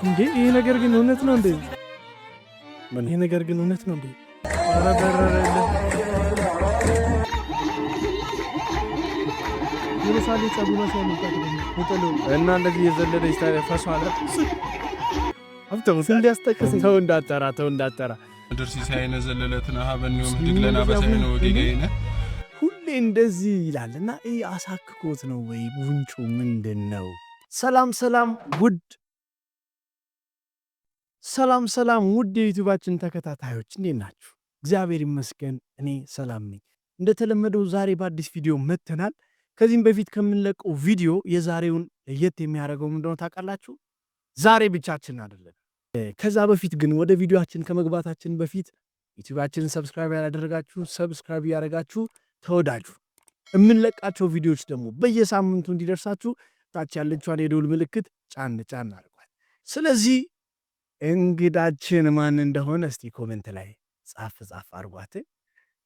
እንዴ፣ ይሄ ነገር ግን እውነት ነው እንዴ? ምን? ይሄ ነገር ግን እውነት ነው እንዴ? ኧረ በረረልህ። የለሳሌ ጸጉሯ ሲያመልጣት ደግሞ ነጠላው። እና እንደዚህ የዘለለች ታዲያ ፈሷ አለ። እንዲያስጠቅሰኝ። ተው እንዳጠራ፣ ተው እንዳጠራ። ምድር ሲሳይነ ዘለለትነ ሀበኒ ወኅድግ ለነ አበሳይነ ወጌጋየነ። ሁሌ እንደዚህ ይላል እና ይህ አሳክኮት ነው ወይ ጉንጩ ምንድን ነው? ሰላም ሰላም ውድ፣ ሰላም ሰላም ውድ የዩቲዩባችን ተከታታዮች፣ እንዴት ናችሁ? እግዚአብሔር ይመስገን እኔ ሰላም ነኝ። እንደተለመደው ዛሬ በአዲስ ቪዲዮ መጥተናል። ከዚህም በፊት ከምንለቀው ቪዲዮ የዛሬውን ለየት የሚያደርገው ምንድነው ታውቃላችሁ? ዛሬ ብቻችን አይደለም። ከዛ በፊት ግን ወደ ቪዲዮአችን ከመግባታችን በፊት ዩቲዩባችንን subscribe ያላደረጋችሁ subscribe እያደረጋችሁ ተወዳጁ። የምንለቃቸው ቪዲዮዎች ደግሞ በየሳምንቱ እንዲደርሳችሁ ታች ያለችዋን የደውል ምልክት ጫን ጫን አድርጓል። ስለዚህ እንግዳችን ማን እንደሆነ እስቲ comment ላይ ጻፍ ጻፍ አድርጓት።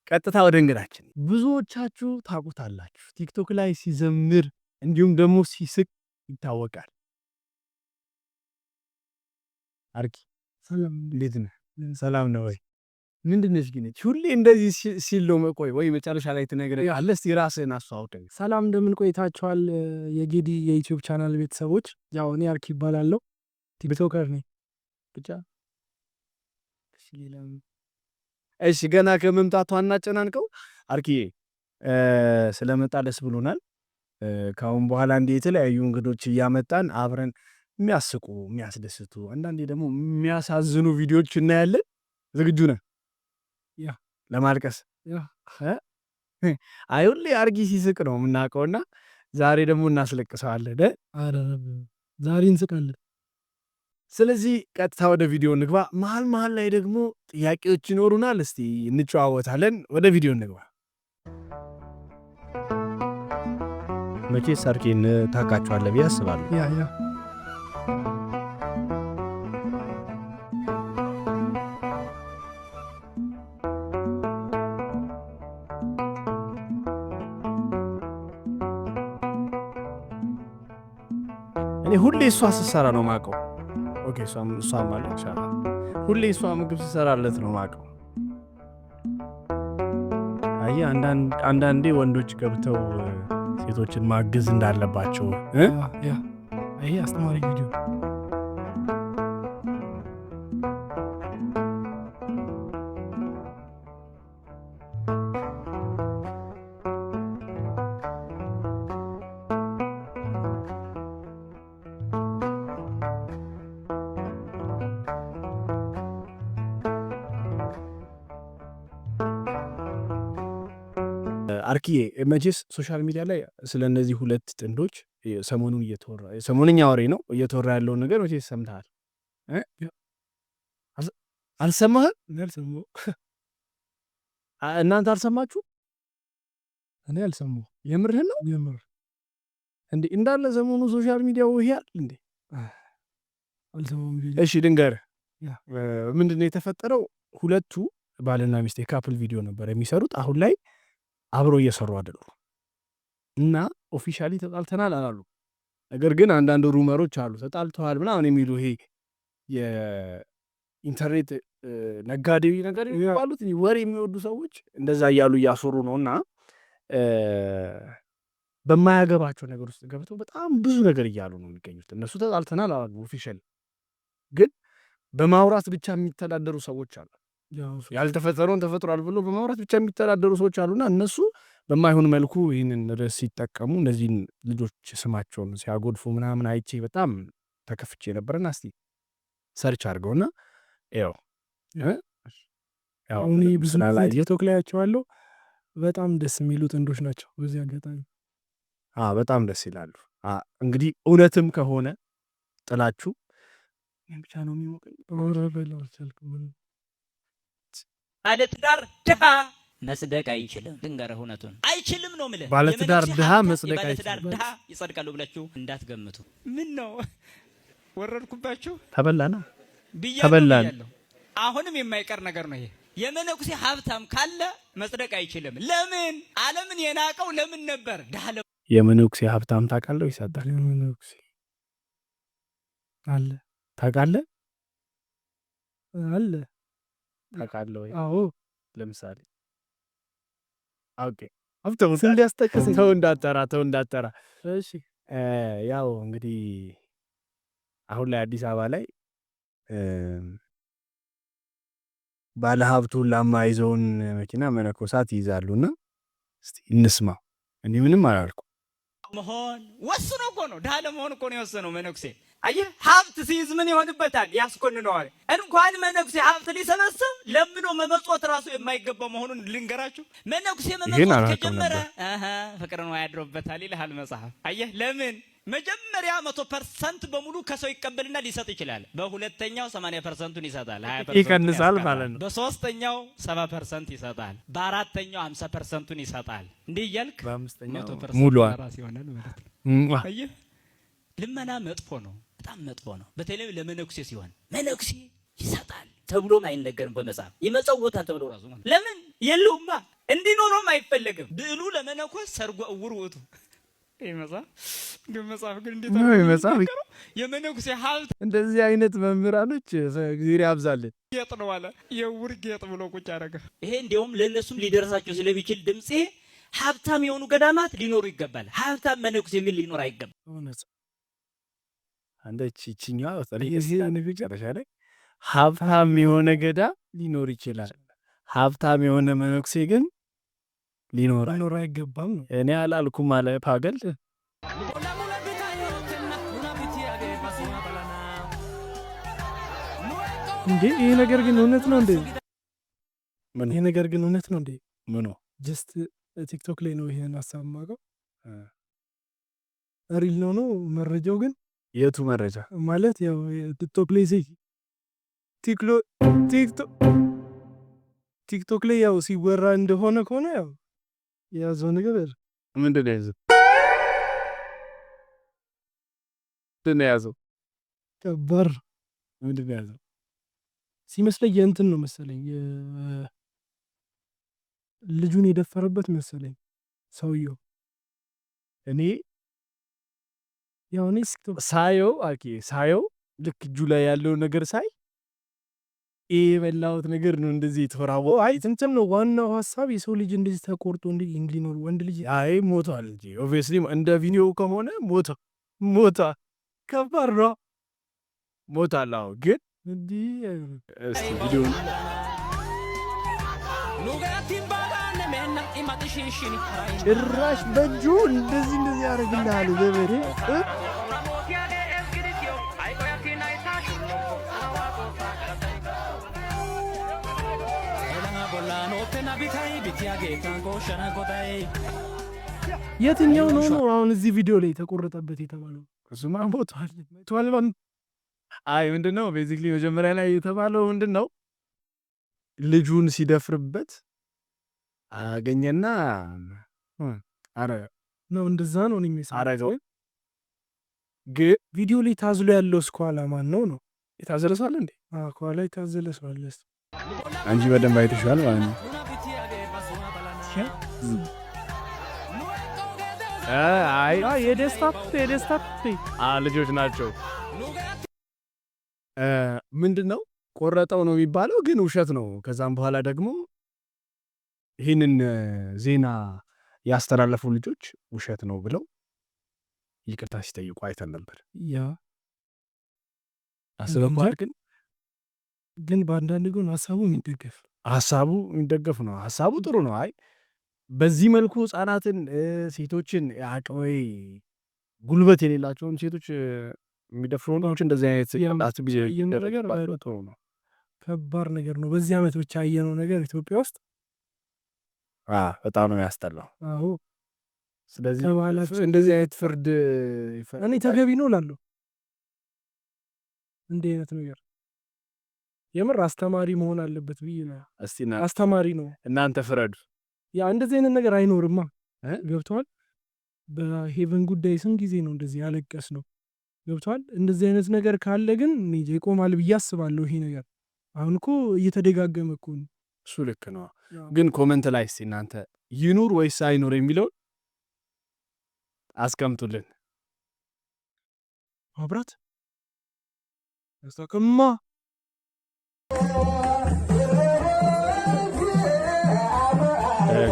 ቀጥታ ወደ እንግዳችን። ብዙዎቻችሁ ታውቁታላችሁ። ቲክቶክ ላይ ሲዘምር እንዲሁም ደግሞ ሲስቅ ይታወቃል። አርኪ፣ እንዴት ነህ? ሰላም ነው ወይ? ምንድን ነሽ ግን? ሁሌ እንደዚህ ሲል ነው መቆይ ወይ መጨረሻ ላይ ትነግረኛለህ? እስቲ ራስህን አስተዋውቀኝ። ሰላም፣ እንደምን ቆይታችኋል? የጌዲ የዩቲዩብ ቻናል ቤተሰቦች፣ ያው እኔ አርኪ እባላለሁ። TikToker ነኝ። ብቻ እሺ፣ ሌላ ምን? እሺ፣ ገና ከመምጣቱ አናጨናንቀው። አርኪዬ፣ ስለመጣ ደስ ብሎናል። ከአሁን በኋላ እንዲህ የተለያዩ እንግዶች እያመጣን አብረን የሚያስቁ፣ የሚያስደስቱ፣ አንዳንዴ ደግሞ የሚያሳዝኑ ቪዲዮዎች እናያለን። ዝግጁ ነህ? Yeah። ለማልቀስ? Yeah። እ? አይ፣ ሁሌ አርጊ ሲስቅ ነው የምናውቀውና ዛሬ ደግሞ እናስለቅሰዋለን። እ? ኧረ ዛሬ እንስቃለን። ስለዚህ ቀጥታ ወደ ቪዲዮ እንግባ። መሀል መሀል ላይ ደግሞ ጥያቄዎች ይኖሩናል። እስቲ እንጨዋወታለን። ወደ ቪዲዮ እንግባ። መቼስ አርኪን ታውቃቸዋለህ ብዬ አስባለሁ። Yeah። እኔ ሁሌ እሷ ስትሰራ ነው ማውቀው። Okay፣ እሷም አለች። ሁሌ እሷ ምግብ ስትሰራለት ነው ማውቀው። አየህ፣ አንዳንዴ ወንዶች ገብተው ሴቶችን ማገዝ እንዳለባቸው እ? Yeah፣ ይሄ አስተማሪ ቪዲዮ። አርኪዬ፣ መቼስ social media ላይ ስለ እነዚህ ሁለት ጥንዶች ሰሞኑን እየተወራ፣ ሰሞንኛ ወሬ ነው፣ እየተወራ ያለውን ነገር መቼስ ሰምተሃል እ? አልሰማህም? እኔ አልሰማሁም። እናንተ አልሰማችሁ? እኔ አልሰማሁም። የምርህን ነው? የምር። እንዴ፣ እንዳለ ሰሞኑ social media ው ይሄ አይደል እንዴ? አልሰማሁም። እሺ፣ ልንገርህ። Yeah። ምንድን ነው የተፈጠረው? ሁለቱ ባልና ሚስት የ couple ቪዲዮ ነበር የሚሰሩት። አሁን ላይ አብረው እየሰሩ አይደሉም እና officially ተጣልተናል አላሉ። ነገር ግን አንዳንድ rumor ኦች አሉ ተጣልተዋል ምናምን የሚሉ፣ ይሄ የኢንተርኔት ነጋዴ ነገር የሚባሉት ወሬ የሚወዱ ሰዎች እንደዛ እያሉ እያስወሩ ነው እና በማያገባቸው ነገር ውስጥ ገብተው በጣም ብዙ ነገር እያሉ ነው የሚገኙት። እነሱ ተጣልተናል አላሉ officially፣ ግን በማውራት ብቻ የሚተዳደሩ ሰዎች አሉ። ያልተፈጠረውን ተፈጥሯል ብሎ በማውራት ብቻ የሚተዳደሩ ሰዎች አሉና እነሱ በማይሆን መልኩ ይህንን ርዕስ ሲጠቀሙ፣ እነዚህን ልጆች ስማቸውን ሲያጎድፉ ምናምን አይቼ በጣም ተከፍቼ ነበርና እስቲ search አድርገውና ያው ያው አሁን ብዙ ስላላየሁት ቲክቶክ ላይ አይቼዋለሁ። በጣም ደስ የሚሉ ጥንዶች ናቸው። በዚህ አጋጣሚ በጣም ደስ ይላሉ። እንግዲህ እውነትም ከሆነ ጥላችሁ ብቻ ነው የሚሞቀኝ። ኧረ በለው፣ አልቻልኩም። ባለትዳር ድሃ መጽደቅ አይችልም። ልንገርህ እውነቱን፣ አይችልም ነው የምልህ። ባለትዳር የመነኩሴ ድሃ ሀብታም መጽደቅ የባለትዳር አይችልም። ድሃ ይጸድቃሉ ብላችሁ እንዳትገምቱ። ምን ነው ወረድኩባችሁ? ተበላና ብያለሁ። ተበላን። ብያለሁ። አሁንም የማይቀር ነገር ነው ይሄ። የመነኩሴ ሀብታም ካለ መጽደቅ አይችልም። ለምን? ዓለምን የናቀው ለምን ነበር? ድሃ የመነኩሴ ሀብታም ታውቃለህ? ይሰጣል። የመነኩሴ አለ። ታውቃለህ? አለ። ታውቃለህ ወይ? አዎ። ለምሳሌ okay ስም ሊያስጠቅሰኝ። ተው እንዳጠራ፣ ተው እንዳጠራ። እሺ። ያው እንግዲህ አሁን ላይ አዲስ አበባ ላይ ባለሀብቱን ላማ ይዘውን መኪና መነኮሳት ይይዛሉና እስቲ እንስማ። እኔ ምንም አላልኩም። መሆን ወስኖ እኮ ነው። ድሃ ለመሆን እኮ ነው የወሰነው መነኩሴ። አየህ፣ ሀብት ሲይዝ ምን ይሆንበታል? ያስኮንነዋል። እንኳን መነኩሴ ሀብት ሊሰበስብ ለምኖ መመጽወት ራሱ የማይገባው መሆኑን ልንገራችሁ። መነኩሴ ይሄን መመጽወት አላውቅም ከጀመረ ነበር። አሀ ፍቅር ነው ያድሮበታል ይልሃል መጽሐፍ። አየህ፣ ለምን መጀመሪያ 100% በሙሉ ከሰው ይቀበልና ሊሰጥ ይችላል። በሁለተኛው 80%ቱን ይሰጣል፣ 20%ቱን ይቀንሳል ያስቀራል። ማለት ነው። በሶስተኛው 70% ይሰጣል። በአራተኛው 50%ቱን ይሰጣል። እንዲህ እያልክ በአምስተኛው 100% ሙሉዋን ራስ ይሆናል ማለት ነው። አየህ፣ ልመና መጥፎ ነው፣ በጣም መጥፎ ነው። በተለይ ለመነኩሴ ሲሆን መነኩሴ ይሰጣል ተብሎም አይነገርም በመጽሐፍ፣ ይመጸውታል ተብሎ ራሱ ማለት ለምን የለውማ፣ እንዲኖረውም አይፈለግም። ብዕሉ ለመነኮስ ሰርጎ እውር ውእቱ። ይህ መጽሐፍ ግን መጽሐፍ ግን እንዴት ነው አድርጎ መጽሐፍ የሚናገረው? የመነኩሴ ሀብት እንደዚህ አይነት መምህራኖች እግዚአብሔር ያብዛልን። ጌጥ ነው አለ። የዕውር ጌጥ ብሎ ቁጭ አደረገ። ይሄ እንዲያውም ለእነሱም ሊደርሳቸው ስለሚችል ድምፄ ሀብታም የሆኑ ገዳማት ሊኖሩ ይገባል። ሀብታም መነኩሴ የሚል ሊኖር አይገባም። እውነት። አንተ ይቺኛዋ በተለይ የዚህ መጨረሻ ላይ ሀብታም የሆነ ገዳም ሊኖር ይችላል፣ ሀብታም የሆነ መነኩሴ ግን ሊኖር ሊኖር አይገባም ነው። እኔ አላልኩም አለ ፓገል። እንዴ፣ ይሄ ነገር ግን እውነት ነው እንዴ? ምን? ይሄ ነገር ግን እውነት ነው እንዴ? ምኑ? Just ቲክቶክ ላይ ነው ይሄን ሀሳብ የማውቀው። Real ነው መረጃው ግን? የቱ መረጃ? ማለት ያው ቲክቶክ ላይ ቲክቶክ ላይ ያው ሲወራ እንደሆነ ከሆነ ያው የያዘው ነገር ምንድን ነው የያዘው? ምንድን ነው የያዘው? ከባድ። ምንድን ነው የያዘው? ሲመስለኝ የእንትን ነው መሰለኝ፣ ልጁን የደፈረበት መሰለኝ ሰውየው። እኔ ያው እኔ ቲክቶክ ሳየው፣ okay፣ ሳየው ልክ እጁ ላይ ያለውን ነገር ሳይ ይሄ የበላሁት ነገር ነው እንደዚህ የተወራወ አይ፣ እንትን ነው ዋናው ሀሳብ፣ የሰው ልጅ እንደዚህ ተቆርጦ እንዲ እንዲኖር ወንድ ልጅ አይ፣ ሞቷል እንጂ obviously እንደ ቪዲዮ ከሆነ ሞቷ ሞቷ ከባድ ነው። ሞቷል። አዎ፣ ግን እንዲህ እስቲ ቪዲዮውን ጭራሽ በእጁ እንደዚህ እንደዚህ ያደርግልሃል ገበሬ እ? የትኛው ነው አሁን እዚህ ቪዲዮ ላይ የተቆረጠበት የተባለው? እሱማ ሞቷል። ሞቷል ማለት አይ፣ ምንድን ነው basically መጀመሪያ ላይ የተባለው ምንድን ነው? ልጁን ሲደፍርበት አገኘና አረ ነው፣ እንደዛ ነው እኔ የሚመስለኝ። አረገው ግን ቪዲዮ ላይ ታዝሎ ያለው እስከኋላ ማን ነው? የታዘለ ሰው አለ እንዴ? አዎ፣ ከኋላ የታዘለ ሰው አለ። አንቺ በደንብ አይተሽዋል ማለት ነው። አይ። የደስታ የደስታ ልጆች ናቸው። ምንድን ነው ቆረጠው ነው የሚባለው፣ ግን ውሸት ነው። ከዛም በኋላ ደግሞ ይህንን ዜና ያስተላለፉ ልጆች ውሸት ነው ብለው ይቅርታ ሲጠይቁ አይተን ነበር። አስበኳል ግን ግን በአንዳንድ ጎን ሀሳቡ የሚደገፍ ሀሳቡ የሚደገፍ ነው። ሀሳቡ ጥሩ ነው። አይ፣ በዚህ መልኩ ህጻናትን፣ ሴቶችን፣ አቅመ ጉልበት የሌላቸውን ሴቶች የሚደፍሩ ወንዶች እንደዚህ አይነት ቅጣት ነገር ጥሩ ነው። ከባድ ነገር ነው። በዚህ ዓመት ብቻ ያየነው ነገር ኢትዮጵያ ውስጥ በጣም ነው ያስጠላው። አዎ። ስለዚህ ከባህላችን እንደዚህ አይነት ፍርድ እኔ ተገቢ ነው እላለሁ። እንዲህ አይነት ነገር የምር አስተማሪ መሆን አለበት ብዬ ነው። እስቲ አስተማሪ ነው። እናንተ ፍረዱ። ያ እንደዚህ አይነት ነገር አይኖርማ። ገብቶሃል? በሄቨን ጉዳይ ስንት ጊዜ ነው እንደዚህ ያለቀስ ነው። ገብቶሃል? እንደዚህ አይነት ነገር ካለ ግን እኔ ይቆማል ብዬ አስባለሁ። ይሄ ነገር አሁን እኮ እየተደጋገመ እኮ ነው። እሱ ልክ ነው። ግን comment ላይ እስቲ እናንተ ይኑር ወይስ አይኑር የሚለውን አስቀምጡልን። ማብራት ያስታውቅማ።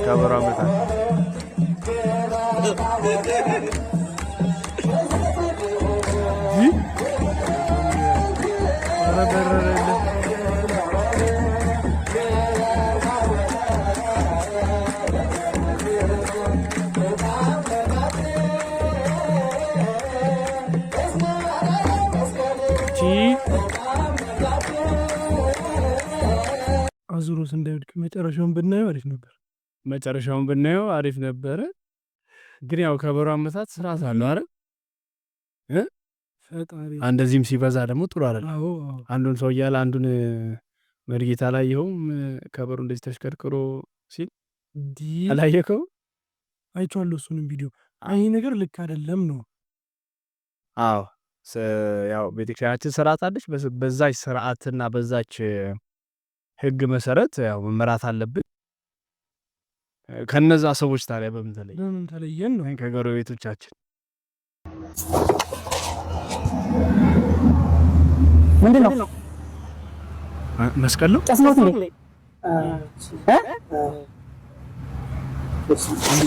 ከበሮ አመታት ኧረ በረረልህ። አዙሮስ እንዳይወድቅ መጨረሻውን ብናየው አሪፍ ነበር። መጨረሻውን ብናየው አሪፍ ነበረ። ግን ያው ከበሮ አመታት ስርዓት አለው አይደል? ፈጣሪ እንደዚህም ሲበዛ ደግሞ ጥሩ አይደለም። አዎ አዎ። አንዱን ሰው እያለ አንዱን መርጌታ አላየኸውም? ከበሮ እንደዚህ ተሽከርክሮ ሲል እንዲህ አላየከው? አይቼዋለሁ እሱንም ቪዲዮ። አይ ይሄ ነገር ልክ አይደለም ነው። አዎ፣ ያው ቤተክርስቲያናችን ስርዓት አለች። በዛች ስርዓትና በዛች ህግ መሰረት ያው መመራት አለብን። ከነዛ ሰዎች ታዲያ በምን ተለየ? በምን ተለየን ነው። ከጎረቤቶቻችን ምንድን ነው? መስቀል ነው። ቄስ ነው እንዴ? እ?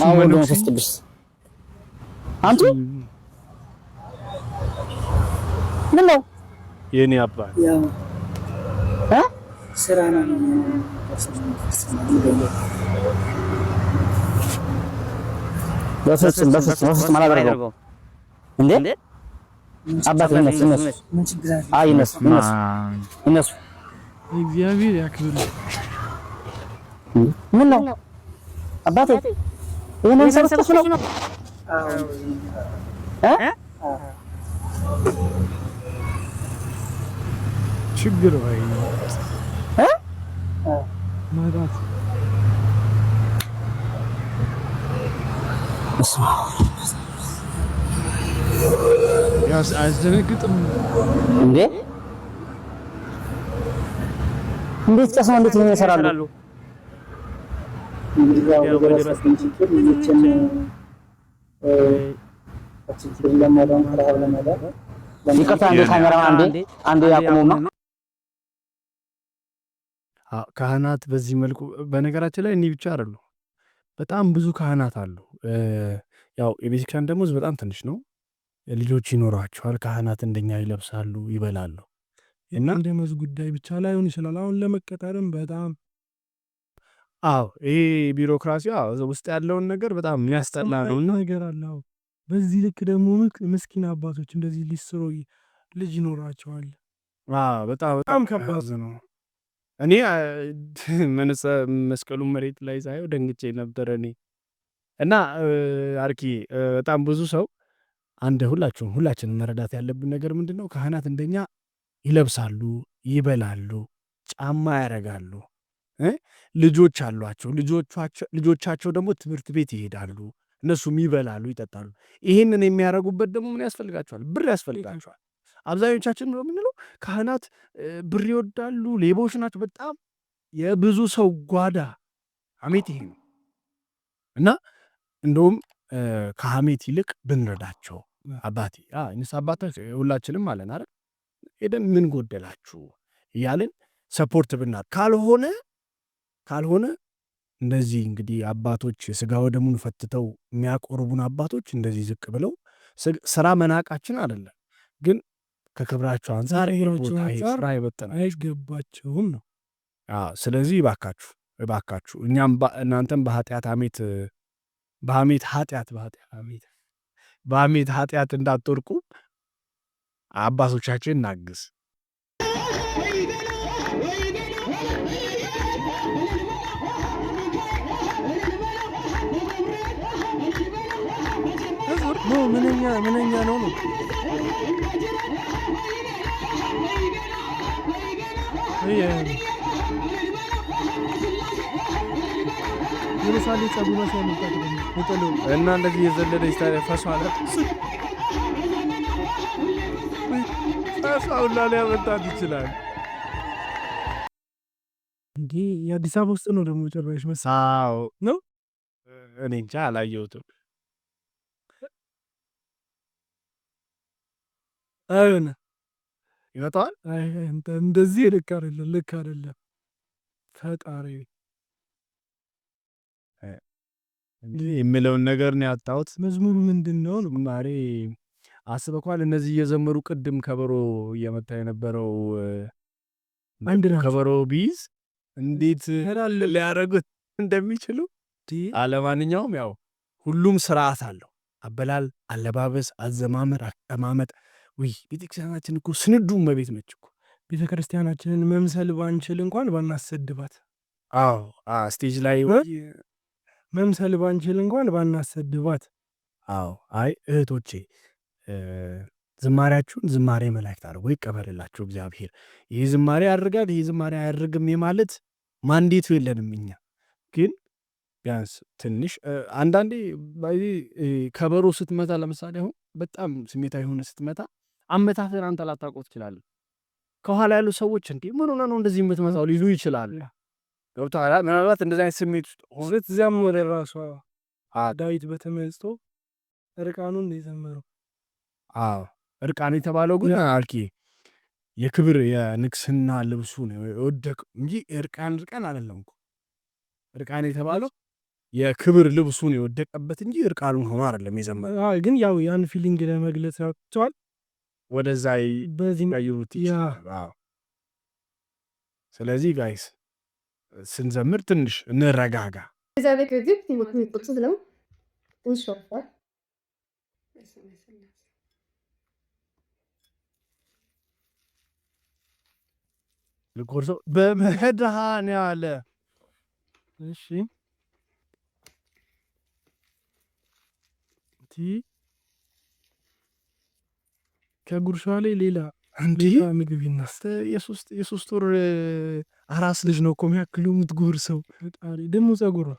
አብ ወወልድ ወመንፈስ ቅዱስ። አንቱ ምን ነው? የኔ አባት እ? ስራ ነው። በፍጹም በፍጹም በፍጹም አላደርገውም። እንዴ አባት ይነሱ ይነሱ። ምን ችግር አለ? አይ ይነሱ ይነሱ ይነሱ። እግዚአብሔር ያክብር። ምን ነው አባቴ ይሄንን ሰርተሽ ነው? እ? ችግር ወይ እ? ማጣት አያስደነግጥም? እንዴ እንዴት ቄስ ነው? እንዴት ይሄን ይሰራሉ? እንግዲህ ያው በደረሰብን ችግር ልጆችን ከችግር ለማዳን፣ ከረሃብ ለማዳን። ይቅርታ አንዴ ካሜራማን አንዴ አንዴ ያቁሙማ። አዎ፣ ካህናት በዚህ መልኩ፣ በነገራችን ላይ እኒህ ብቻ አይደሉ፣ በጣም ብዙ ካህናት አሉ። ያው የቤተክርስቲያን ደሞዝ በጣም ትንሽ ነው። ልጆች ይኖሯቸዋል። ካህናት እንደኛ ይለብሳሉ፣ ይበላሉ። እና ደመወዝ ጉዳይ ብቻ ላይሆን ይችላል። አሁን ለመቀጠርም በጣም አዎ፣ ይሄ ቢሮክራሲ ውስጥ ያለውን ነገር በጣም የሚያስጠላ ነው። እና ነገር አለ። አዎ። በዚህ ልክ ደግሞ ምስኪን አባቶች እንደዚህ ሊስሮ ልጅ ይኖራቸዋል። አዎ፣ በጣም በጣም ከባድ ነው። እኔ መስቀሉን መሬት ላይ ሳየው ደንግጬ ነበረ እኔ። እና አርኪ፣ በጣም ብዙ ሰው አንድ ሁላችሁም ሁላችንም መረዳት ያለብን ነገር ምንድነው? ካህናት እንደኛ ይለብሳሉ፣ ይበላሉ፣ ጫማ ያደርጋሉ፣ ልጆች አሏቸው። ልጆቻቸው ደግሞ ትምህርት ቤት ይሄዳሉ። እነሱም ይበላሉ፣ ይጠጣሉ። ይሄንን የሚያደርጉበት ደግሞ ምን ያስፈልጋቸዋል? ብር ያስፈልጋቸዋል። አብዛኞቻችን ነው የምንለው ካህናት ብር ይወዳሉ፣ ሌቦች ናቸው። በጣም የብዙ ሰው ጓዳ ሐሜት ይሄ ነው። እና እንደውም ከሐሜት ይልቅ ብንረዳቸው፣ አባቴ ንስሐ አባታችን ሁላችንም አለን አይደል? ሄደን ምን ጎደላችሁ እያልን support ብናደርግ፣ ካልሆነ እንደዚህ እንግዲህ አባቶች ስጋ ወደሙን ፈትተው የሚያቆርቡን አባቶች እንደዚህ ዝቅ ብለው ስራ መናቃችን አይደለም፣ ግን ከክብራቸው አንጻር ይሄ ከክብራቸው ቦታ ይሄ አንጻር ስራ ይበጠናል። አይገባቸውም ነው። አዎ፣ ስለዚህ እባካችሁ እባካችሁ እኛም እናንተም በኃጢአት ሐሜት፣ በሐሜት ኃጢአት፣ በኃጢአት ሐሜት፣ በሐሜት ኃጢአት እንዳትወድቁ አባቶቻችን እናግዝ። No ምንኛ ምንኛ ነው ነው። የምሳሌ ጸጉር ሲያመጣ ደግሞ እና እንደዚህ የዘለለች ታዲያ ፈሷ አለ፣ ፈሷ ሁላ ሊያመጣት ይችላል። እንዴ የአዲስ አበባ ውስጥ ነው ደግሞ ጭራሽ መሰለኝ። አዎ። ነው? እኔ እንጃ አላየሁትም። አይሆነ። ይመጣዋል። እንደዚህ ልክ አይደለም፣ ልክ አይደለም። ፈጣሪ የምለውን ነገር ነው ያጣሁት። መዝሙሩ ምንድን ነው? ዝማሬ አስበኳል። እነዚህ እየዘመሩ ቅድም ከበሮ እየመታ የነበረው አንድ ናቸው። ከበሮ ቢይዝ እንዴት ሊያደርጉት እንደሚችሉ። አለማንኛውም ያው ሁሉም ስርዓት አለው። አበላል፣ አለባበስ፣ አዘማመር፣ አቀማመጥ። ውይ ቤተክርስቲያናችን እኮ ስንዱ እመቤት ነች እኮ። ቤተክርስቲያናችንን መምሰል ባንችል እንኳን ባናሰድባት። አዎ፣ stage ላይ መምሰል ባንችል እንኳን ባናሰድባት። አዎ፣ አይ እህቶቼ፣ ዝማሬያችሁን ዝማሬ መላእክት አድርጎ ይቀበልላችሁ እግዚአብሔር። ይህ ዝማሬ ያደርጋል፣ ይህ ዝማሬ አያደርግም የማለት mandate ኡ የለንም እኛ። ግን ቢያንስ ትንሽ አንዳንዴ ከበሮ ስትመታ፣ ለምሳሌ አሁን በጣም ስሜታዊ ሆነ ስትመታ አመታትን አንተ ላታውቀው ትችላለህ። ከኋላ ያሉ ሰዎች እንዴ ምን ሆነህ ነው እንደዚህ የምትመታው ሊሉ ይችላሉ። ገብቶሃል? ምናልባት እንደዚህ አይነት ስሜት ውስጥ ሆነ ስትዘምር ራሷ ዳዊት በተመስጦ እርቃኑን ነው የዘመረው። አዎ፣ እርቃን የተባለው ግን አልኪ የክብር የንግስና ልብሱ ነው የወደቀው እንጂ እርቃን እርቃን አይደለም እኮ። እርቃን የተባለው የክብር ልብሱን የወደቀበት እንጂ እርቃኑን ሆኖ አይደለም የዘመረው። ግን ያው ያን feeling ለመግለጽ ያቸዋል። ወደዛ በዚህ ይቀይሩት ይችላል። ስለዚህ guys፣ ስንዘምር ትንሽ እንረጋጋ። avec le dip, ونشوفه. ልጎርሰው በመድኃኔዓለም። እሺ ቲ ከጉርሻ ላይ ሌላ እንዲህ ሌላ ምግብ ይነሳ። የ3 ወር አራስ ልጅ ነው እኮ የሚያክሉ የምትጎርሰው። ፈጣሪ፣ ደግሞ ጸጉሯ።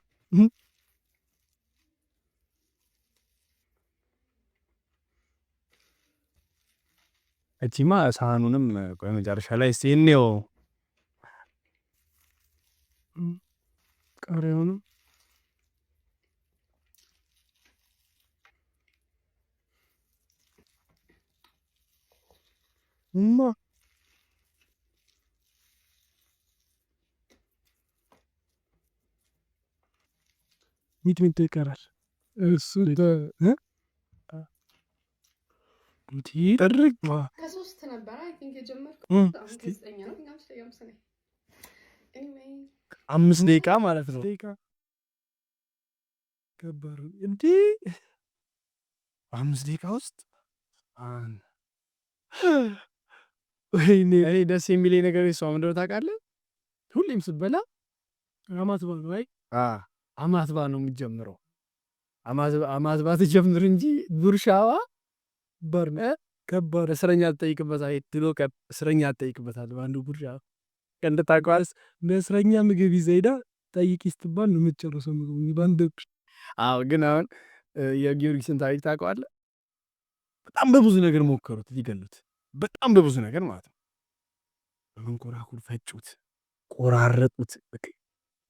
እቺማ ሳህኑንም ቆይ መጨረሻ ላይ እስቲ እንየው። ቃሪያውንም እማ ሚጥሚጣ ይቀራል። እሱ ጥርግ ከ3 ነበረ I think የጀመርኩት፣ አሁን ከ9 ነው። 5 ደቂቃ መሰለኝ። Anyway. 5 ደቂቃ ማለት ነው። ደቂቃ ከባድ እንዴ! 5 ደቂቃ ውስጥ ወይኔ። እኔ ደስ የሚለኝ ነገር እሷ ምንድን ነው ታውቃለህ? ሁሌም ስትበላ አማትባ ነው አይ አማትባ ነው የምትጀምረው። አማትባ ትጀምር እንጂ ጉርሻዋ ከባድ ነው፣ ከባድ። እስረኛ ትጠይቅበታል። ድሮ እስረኛ ትጠይቅበታል። በአንዱ ጉርሻ ቀንድ ታውቀዋለህ። በእስረኛ ምግብ ይዘህ ሄዳ ጠይቂ ስትባል ነው የምትጨርሰው ምግቡ በአንድ። አዎ፣ ግን አሁን የጊዮርጊስን ታሪክ ታውቀዋለህ? በጣም በብዙ ነገር ሞከሩት ሊገሉት፣ በጣም በብዙ ነገር ማለት ነው። በመንኮራኩር ፈጩት፣ ቆራረጡት፣ በቃ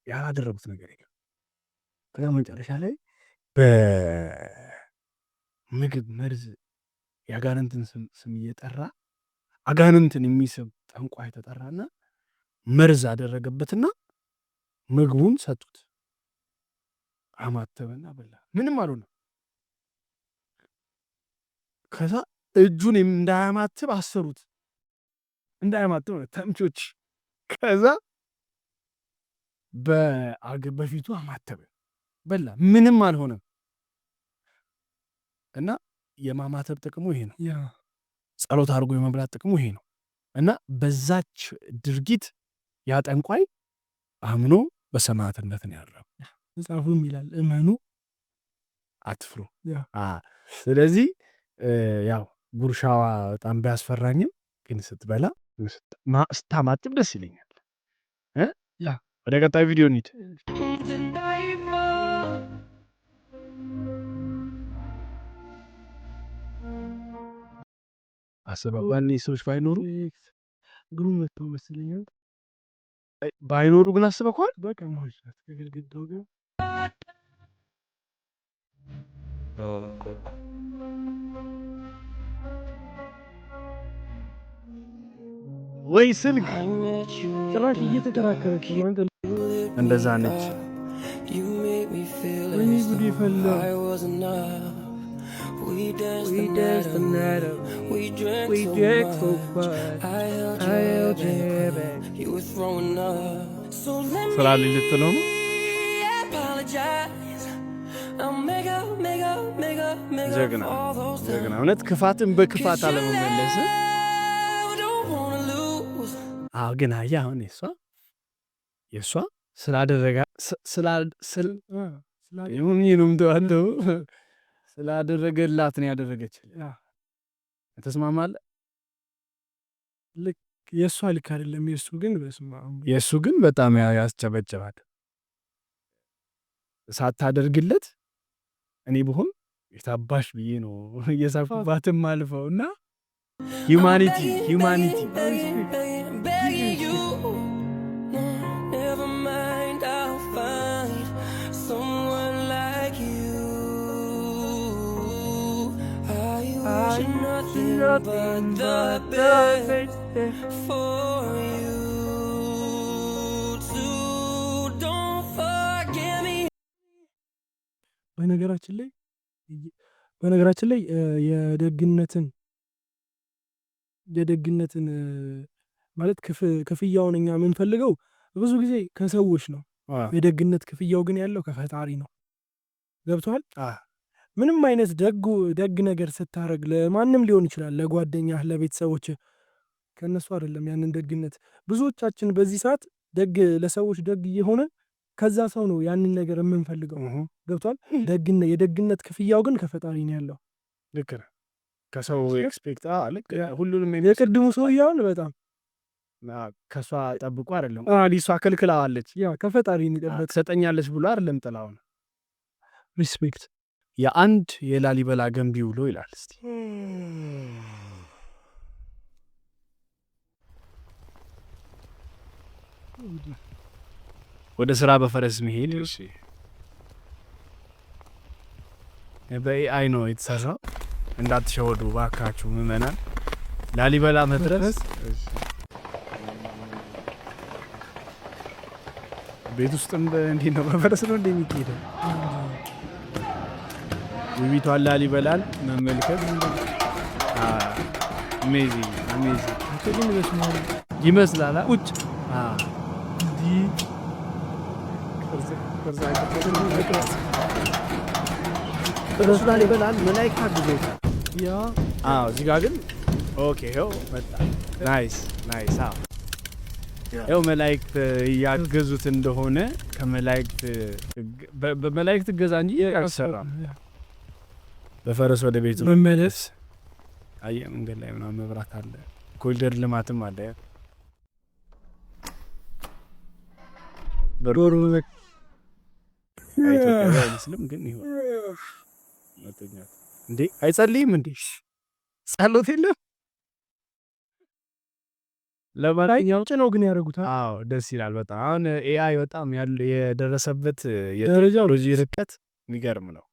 ያላደረጉት ነገር የለም። ከዛ መጨረሻ ላይ በምግብ መርዝ የአጋንንትን ስም እየጠራ አጋንንትን የሚስብ ጠንቋይ ተጠራና መርዝ አደረገበትና ምግቡን ሰጡት። አማተበና በላ። ምንም አልሆነም። ከዛ እጁን እንዳያማትብ አሰሩት። እንዳያማትብ ነው ተምቾች። ከዛ በፊቱ አማተበ፣ በላ። ምንም አልሆነም። እና የማማተብ ጥቅሙ ይሄ ነው። ጸሎት አድርጎ የመብላት ጥቅሙ ይሄ ነው። እና በዛች ድርጊት ያ ጠንቋይ አምኖ በሰማዕትነት ነው ያረፈው። መጽሐፉም ይላል እመኑ አትፍሩ። ስለዚህ ያው ጉርሻዋ በጣም ቢያስፈራኝም ግን ስትበላ ስታማትብ ደስ ይለኛል። ወደ ቀጣዩ ቪዲዮ እንሂድ። አስበው እነዚህ ሰዎች ባይኖሩ እግሩ መጥቶ መሰለኝ። ባይኖሩ ግን አስበኸዋል? በቃ መሆን ከግድግዳው ጋር። ወይ ስልክ ጭራሽ እየተከራከረች ነው አንተ። እንደዛ ነች። ወይኔ ጉድ ፈላ። We danced the night up. We drank so much. I held your back. You were throwing up. So let ስራ ልትለው ነው። apologize. I'll make up, make up, make up, make up ጀግና for all those ጀግና። times. እውነት ክፋትን በክፋት አለመመለስ። I don't wanna lose. አዎ፣ ግን አየህ አሁን የእሷ ስላደረጋ ስል ይሁን ነው የምትዋለው፣ ስላደረገላት ነው ያደረገች። ተስማማለህ? ልክ የእሷ ልክ አይደለም። የእሱ ግን በስመ አብ። የእሱ ግን በጣም ያስጨበጭባል። ሳታደርግለት እኔ ብሆን የታባሽ ብዬ ነው እየሳኩባትም አልፈው እና humanity humanity Begging, begging, begging you. No, never mind, I'll find someone like you. I wish nothing but the best for you too. Don't forget me. በነገራችን ላይ የደግነትን ማለት ክፍያውን እኛ የምንፈልገው ብዙ ጊዜ ከሰዎች ነው። የደግነት ክፍያው ግን ያለው ከፈጣሪ ነው። ገብቶሃል? ምንም አይነት ደግ ነገር ስታደርግ ለማንም ሊሆን ይችላል፣ ለጓደኛህ፣ ለቤተሰቦችህ፣ ከእነሱ አይደለም ያንን ደግነት። ብዙዎቻችን በዚህ ሰዓት ደግ ለሰዎች ደግ እየሆንን ከዛ ሰው ነው ያንን ነገር የምንፈልገው። ገብቶሃል? የደግነት ክፍያው ግን ከፈጣሪ ነው ያለው። ልክ ነህ። ከሰው expect ልክ ሁሉንም የቅድሙ ሰውዬ አሁን በጣም ከእሷ ጠብቆ አይደለም፣ እሷ ከልክላዋለች። ያ ከፈጣሪ የሚጠበቅ። ትሰጠኛለች ብሎ አይደለም ጥላውን። Respect። የአንድ የላሊበላ ገንቢ ውሎ ይላል። እስቲ። ወደ ስራ በፈረስ መሄድ በ AI ነው የተሰራው። እንዳትሸወዱ ባካችሁ ምዕመናን። ላሊበላ መድረስ ቤት ውስጥም እንዴት ነው፣ በፈረስ ነው እንደ የሚካሄደው? ውቢቷን ላሊበላን መመልከት amazing amazing ግን በስመ አብ ይመስላል። ቁጭ እንዲህ ቅዱስ ላሊበላን መላእክት አግዘውታል። ያ አዎ፣ እዚህ ጋር ግን okay፣ ይኸው መጣ። Nice nice። አዎ፣ ይኸው መላእክት እያገዙት እንደሆነ ከመላእክት በመላእክት እገዛ እንጂ አይሰራም። በፈረስ ወደ ቤቱ መመለስ። አየህ፣ መንገድ ላይ ምናምን መብራት አለ፣ ኮሪደር ልማትም አለ። ዶሮ ኢትዮጵያዊ አይመስልም ግን ይሁን። መተኛት እንዴ? አይጸልይም እንዴ? ጸሎት የለም? ለማንኛውም ነው ግን ያደረጉት። አዎ፣ ደስ ይላል በጣም። አሁን AI በጣም ያለ የደረሰበት ደረጃው የቴክኖሎጂ ርቀት የሚገርም ነው።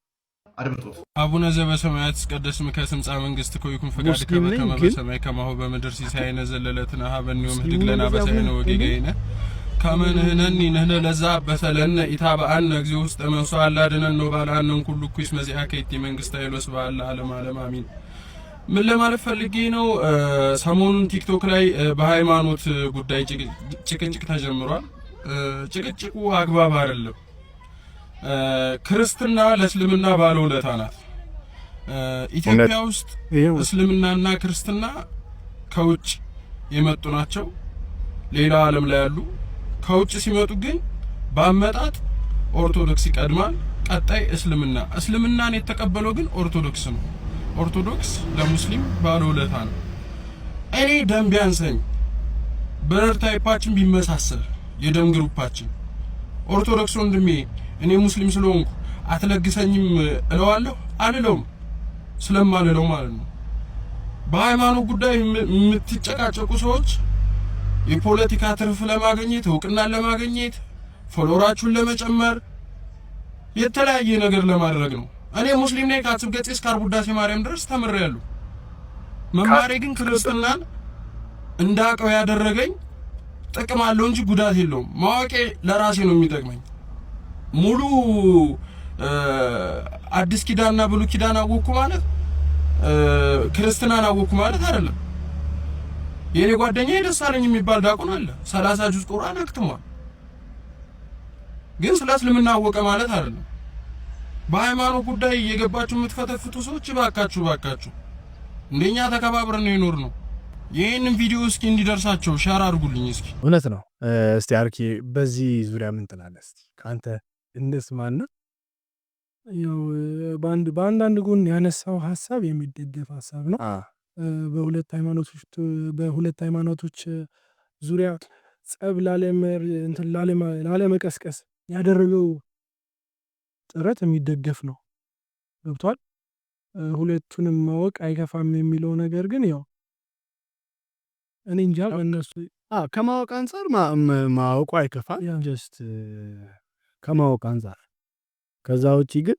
አድምጡት። አቡነ ዘበሰማያት ይትቀደስ ስምከ ትምጻእ መንግስትከ ወይኩን ፈቃድከ ሙስሊም ነኝ በከመ ግን በሰማይ ከማሁ በምድር ሲሳየነ ዘለለዕለትነ ሀበነ ዮም ሙስሊሙ ህድግ ለነ እንደዚያ አበሳነ አቡነ ወጌጋየነ ከመ ንሕነኒ ንሕነ ለዘ አበሰ ለነ ኢታብአነ እግዚኦ ውስተ መንሱት አላ አድኅነነ ወባልሐነ እምኩሉ እኩይ እስመ ዚአከ ይእቲ መንግስት ኃይል ወስብሐት ለዓለመ ዓለም አሜን። ምን ለማለት ፈልጌ ነው? ሰሞኑን ቲክቶክ ላይ በሃይማኖት ጉዳይ ጭቅጭቅ ተጀምሯል። ጭቅጭቁ አግባብ አይደለም። ክርስትና ለእስልምና ባለውለታ ናት። ኢትዮጵያ ውስጥ እስልምናና ክርስትና ከውጭ የመጡ ናቸው። ሌላ ዓለም ላይ ያሉ ከውጭ ሲመጡ ግን በአመጣጥ ኦርቶዶክስ ይቀድማል፣ ቀጣይ እስልምና። እስልምናን የተቀበለው ግን ኦርቶዶክስ ነው። ኦርቶዶክስ ለሙስሊም ባለውለታ ነው። እኔ ደም ቢያንሰኝ፣ blood type ኣችን ቢመሳሰል፣ የደም group ኣችን፣ ኦርቶዶክስ ወንድሜ እኔ ሙስሊም ስለሆንኩ አትለግሰኝም እለዋለሁ? አልለውም። ስለማልለው ማለት ነው። በሃይማኖት ጉዳይ የምትጨቃጨቁ ሰዎች የፖለቲካ ትርፍ ለማግኘት፣ እውቅናን ለማግኘት፣ follower ኣችሁን ለመጨመር፣ የተለያየ ነገር ለማድረግ ነው። እኔ ሙስሊም ነኝ። ከአጽብ ገጼ እስከ ዓርብ ውዳሴ ማርያም ድረስ ተምሬያለሁ። መማሬ ግን ክርስትናን እንዳቀው ያደረገኝ ጥቅም አለው እንጂ ጉዳት የለውም። ማወቄ ለራሴ ነው የሚጠቅመኝ። ሙሉ አዲስ ኪዳንና ብሉይ ኪዳን አወቅኩ ማለት ክርስትናን አወቅኩ ማለት አይደለም። የኔ ጓደኛ ደሳለኝ የሚባል ዲያቆን አለ። 30 ጁዝ ቁርአን አክትሟል። ግን ስለ እስልምና አወቀ ማለት አይደለም። በሃይማኖት ጉዳይ እየገባችሁ የምትፈተፍቱ ሰዎች እባካችሁ እባካችሁ፣ እንደኛ ተከባብረን ነው የኖርነው። ይህንን ቪዲዮ እስኪ እንዲደርሳቸው share አድርጉልኝ እስኪ። እውነት ነው። እስቲ አርኪ በዚህ ዙሪያ ምን ትላለህ? እስቲ ከአንተ እንስማና። ያው በአንዳንድ ጎን ያነሳው ሀሳብ የሚደገፍ ሀሳብ ነው። በሁለት ሃይማኖቶች ዙሪያ ጸብ ላለመቀስቀስ ያደረገው ጥረት የሚደገፍ ነው። ገብቷል። ሁለቱንም ማወቅ አይከፋም የሚለው ነገር ግን ያው እኔ እንጃ በእነሱ ከማወቅ አንፃር ማወቁ አይከፋም። Just ከማወቅ አንፃር፣ ከዛ ውጪ ግን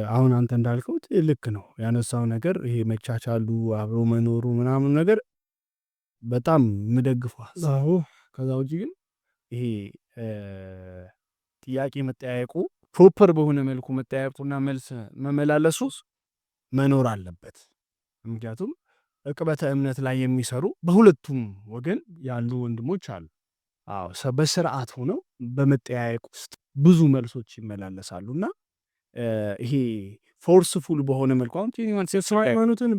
አሁን አንተ እንዳልከው ልክ ነው ያነሳው ነገር፣ ይሄ መቻቻሉ፣ አብሮ መኖሩ ምናምን ነገር በጣም የምደግፈው ሀሳብ። ከዛ ውጪ ግን ይሄ ጥያቄ መጠያየቁ፣ proper በሆነ መልኩ መጠያየቁና መልስ መመላለሱ መኖር አለበት። ምክንያቱም እቅበተ እምነት ላይ የሚሰሩ በሁለቱም ወገን ያሉ ወንድሞች አሉ። አዎ፣ በስርዓት ሆነው በመጠያየቅ ውስጥ ብዙ መልሶች ይመላለሳሉ እና ይሄ forceful በሆነ መልኩ አሁን ሃይማኖትን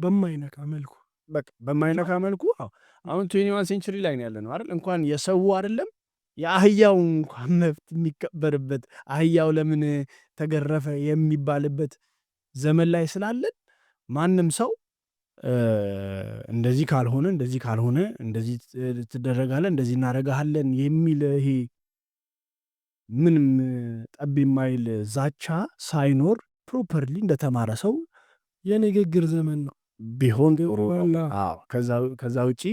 በማይነካ መልኩ። በቃ በማይነካ መልኩ። አዎ፣ አሁን 21 century ላይ ነው ያለነው አይደል? እንኳን የሰው አይደለም የአህያው እንኳን መብት የሚከበርበት፣ አህያው ለምን ተገረፈ የሚባልበት ዘመን ላይ ስላለን ማንም ሰው እንደዚህ ካልሆነ፣ እንደዚህ ካልሆነ፣ እንደዚህ ትደረጋለህ፣ እንደዚህ እናደርግሃለን የሚል ይሄ ምንም ጠብ የማይል ዛቻ ሳይኖር properly እንደተማረ ሰው የንግግር ዘመን ነው ቢሆን ጥሩ ነው። አዎ፣ ከዛ ውጪ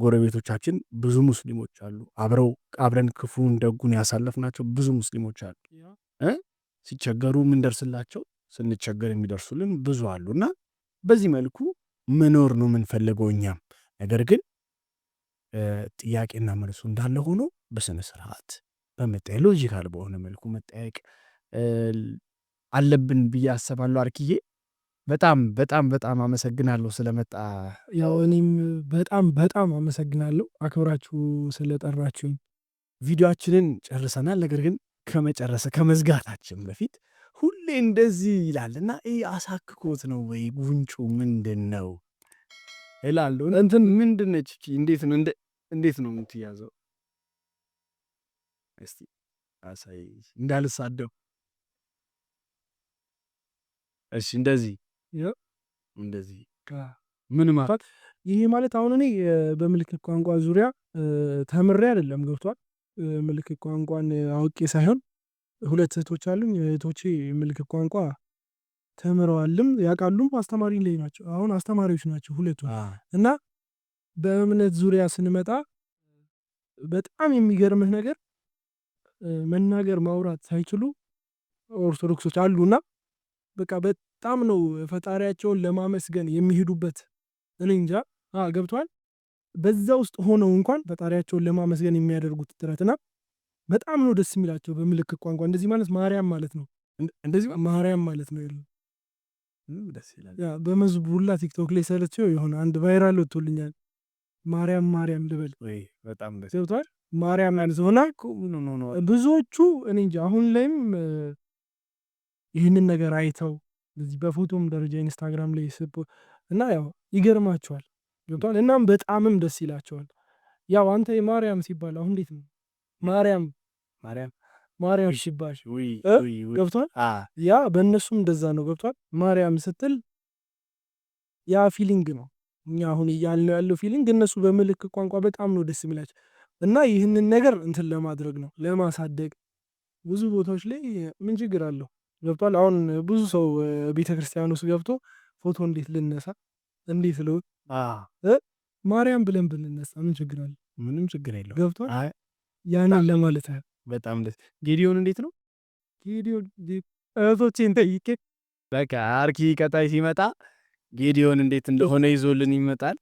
ጎረቤቶቻችን ብዙ ሙስሊሞች አሉ። አብረን ክፉን ደጉን ያሳለፍናቸው ብዙ ሙስሊሞች አሉ። ሲቸገሩ የምንደርስላቸው፣ ስንቸገር የሚደርሱልን ብዙ አሉ እና በዚህ መልኩ መኖር ነው የምንፈልገው እኛም። ነገር ግን ጥያቄና መልሱ እንዳለ ሆኖ በስነ ስርዓት በመጠየቅ፣ logical በሆነ መልኩ መጠያየቅ አለብን ብዬ አስባለሁ። አርክዬ፣ በጣም በጣም በጣም አመሰግናለሁ ስለመጣ። ያው እኔም በጣም በጣም አመሰግናለሁ አክብራችሁ ስለጠራችሁኝ። ቪዲዮአችንን ጨርሰናል። ነገር ግን ከመጨረሰ ከመዝጋታችን በፊት ሁሌ እንደዚህ ይላል እና ይህ አሳክኮት ነው ወይ ጉንጩ ምንድን ነው እላለሁ። እንትን ምንድን ነች? እንዴት ነው የምትያዘው? እስቲ አሳይ እንዳልሳደው። እሺ፣ እንደዚህ እንደዚህ ምን ማለት? ይሄ ማለት አሁን እኔ በምልክት ቋንቋ ዙሪያ ተምሬ አይደለም፣ ገብቷል። ምልክት ቋንቋን አውቄ ሳይሆን ሁለት እህቶች አሉኝ። እህቶቼ ምልክት ቋንቋ ተምረዋልም ያውቃሉም፣ አስተማሪ ላይ ናቸው። አሁን አስተማሪዎች ናቸው ሁለቱ። እና በእምነት ዙሪያ ስንመጣ በጣም የሚገርምህ ነገር መናገር ማውራት ሳይችሉ ኦርቶዶክሶች አሉና በቃ በጣም ነው ፈጣሪያቸውን ለማመስገን የሚሄዱበት። እኔ እንጃ፣ ገብቷል። በዛ ውስጥ ሆነው እንኳን ፈጣሪያቸውን ለማመስገን የሚያደርጉት ጥረትና በጣም ነው ደስ የሚላቸው። በምልክት ቋንቋ እንደዚህ ማለት ማርያም ማለት ነው። እንደዚህ ማርያም ማለት ነው። ደስ ይላል። በመዝሙር ቲክቶክ ላይ ሰርቼው የሆነ አንድ viral ወጥቶልኛል። ማርያም ማርያም ልበል። በጣም ደስ ገብቷል። ማርያም ማለት ሆና ብዙዎቹ እኔ እንጃ አሁን ላይም ይህንን ነገር አይተው በዚህ በፎቶም ደረጃ ኢንስታግራም ላይ ስፖ እና ያው ይገርማቸዋል። ገብቷል። እናም በጣምም ደስ ይላቸዋል። ያው አንተ የማርያም ሲባል አሁን እንዴት ነው ማርያም ማርያም ማርያም ሲባል ገብቷል። ያ በእነሱም እንደዛ ነው። ገብቷል። ማርያም ስትል ያ feeling ነው እኛ አሁን እያልነው ያለው feeling፣ እነሱ በምልክት ቋንቋ በጣም ነው ደስ የሚላቸው። እና ይህንን ነገር እንትን ለማድረግ ነው፣ ለማሳደግ። ብዙ ቦታዎች ላይ ምን ችግር አለው? ገብቷል። አሁን ብዙ ሰው ቤተክርስቲያን ውስጥ ገብቶ ፎቶ እንዴት ልነሳ፣ እንዴት ልውጥ፣ ማርያም ብለን ብንነሳ ምን ችግር አለ? ምንም ችግር የለውም። ገብቷል። ያንን ለማለት ያህል። በጣም ደስ ጌዲዮን እንዴት ነው? ጌዲዮን እህቶቼን ጠይቄ በቃ አርኪ ቀጣይ ሲመጣ ጌዲዮን እንዴት እንደሆነ ይዞልን ይመጣል።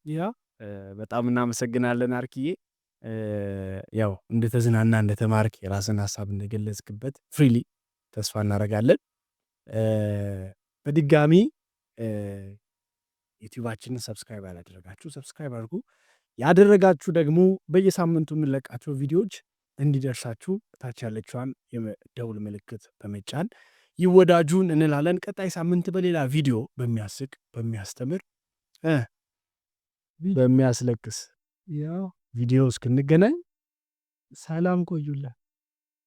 በጣም እናመሰግናለን አርክዬ። ያው እንደተዝናና፣ እንደተማርክ፣ የራስን ሀሳብ እንደገለጽክበት freely ተስፋ እናደርጋለን። በድጋሚ ዩቲዩባችንን subscribe ያላደረጋችሁ subscribe አድርጉ። ያደረጋችሁ ደግሞ በየሳምንቱ የምንለቃቸው ቪዲዮዎች እንዲደርሳችሁ ታች ያለችዋን የደውል ምልክት በመጫን ይወዳጁን እንላለን። ቀጣይ ሳምንት በሌላ ቪዲዮ በሚያስቅ፣ በሚያስተምር፣ በሚያስለቅስ ቪዲዮ እስክንገናኝ ሰላም ቆዩልን።